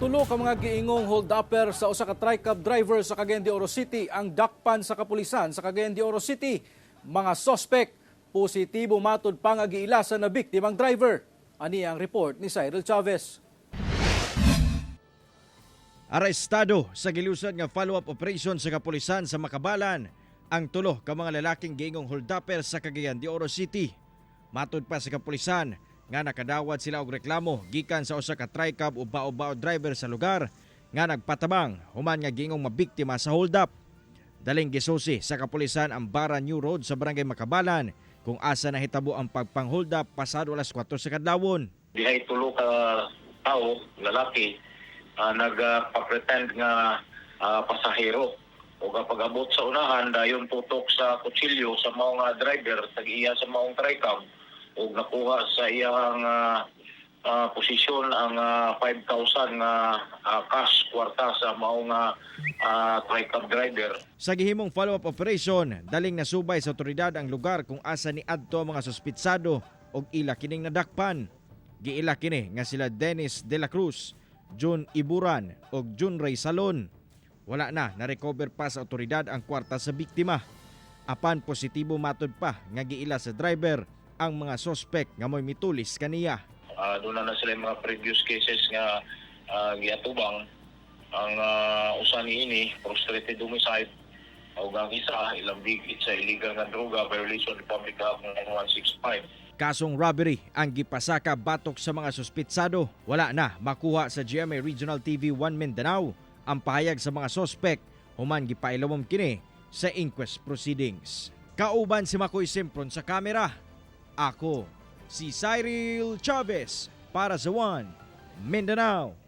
Tulo ka mga giingong hold-upper sa usa ka tricab driver sa Cagayan de Oro City ang dakpan sa kapulisan sa Cagayan de Oro City. Mga sospek, positibo matud pa nga giila sa nabiktimang driver. Ani ang report ni Cyril Chavez. Arestado sa gilusad nga follow-up operation sa kapulisan sa Makabalan ang tulo ka mga lalaking giingong holdupper sa Cagayan de Oro City. Matud pa sa kapulisan nga nakadawat sila og reklamo gikan sa usa ka tricab o bao-bao driver sa lugar nga nagpatabang human nga giingong mabiktima sa hold-up. Daling gisusi sa kapulisan ang Bara New Road sa Barangay Makabalan kung asa nahitabo ang pagpang-hold up pasado alas 4 sa kadlawon. Dihay tulo ka tao, lalaki, nagpa-pretend nga pasahero. O pag-abot sa unahan, dayon tutok sa kutsilyo sa mga driver, tag-iya sa maong tricab, ug nakuha sa iyang posisyon ang 5,000 nga cash kwarta sa maong tricab driver. Sa gihimong follow-up operation, daling nasubay sa otoridad ang lugar kung asa ni adto ang mga suspitsado og ila kining nadakpan. Giila kini nga sila Dennis De La Cruz, June Iburan ug June Ray Salon. Wala na na-recover pa sa otoridad ang kwarta sa biktima. Apan positibo matud pa nga giila sa driver ang mga sospek nga mo'y mitulis kaniya. Doon na sila yung mga previous cases nga giatubang. Ang usa niini, frustrated homicide, ug ang isa, ilang bigit sa illegal nga droga, violation Republic Act 9165. Kasong robbery ang gipasaka batok sa mga suspitsado. Wala na makuha sa GMA Regional TV 1 Mindanao ang pahayag sa mga sospek human gipailawom kini sa inquest proceedings. Kauban si Makoy Sempron sa kamera. Ako si Cyril Chavez para sa One Mindanao.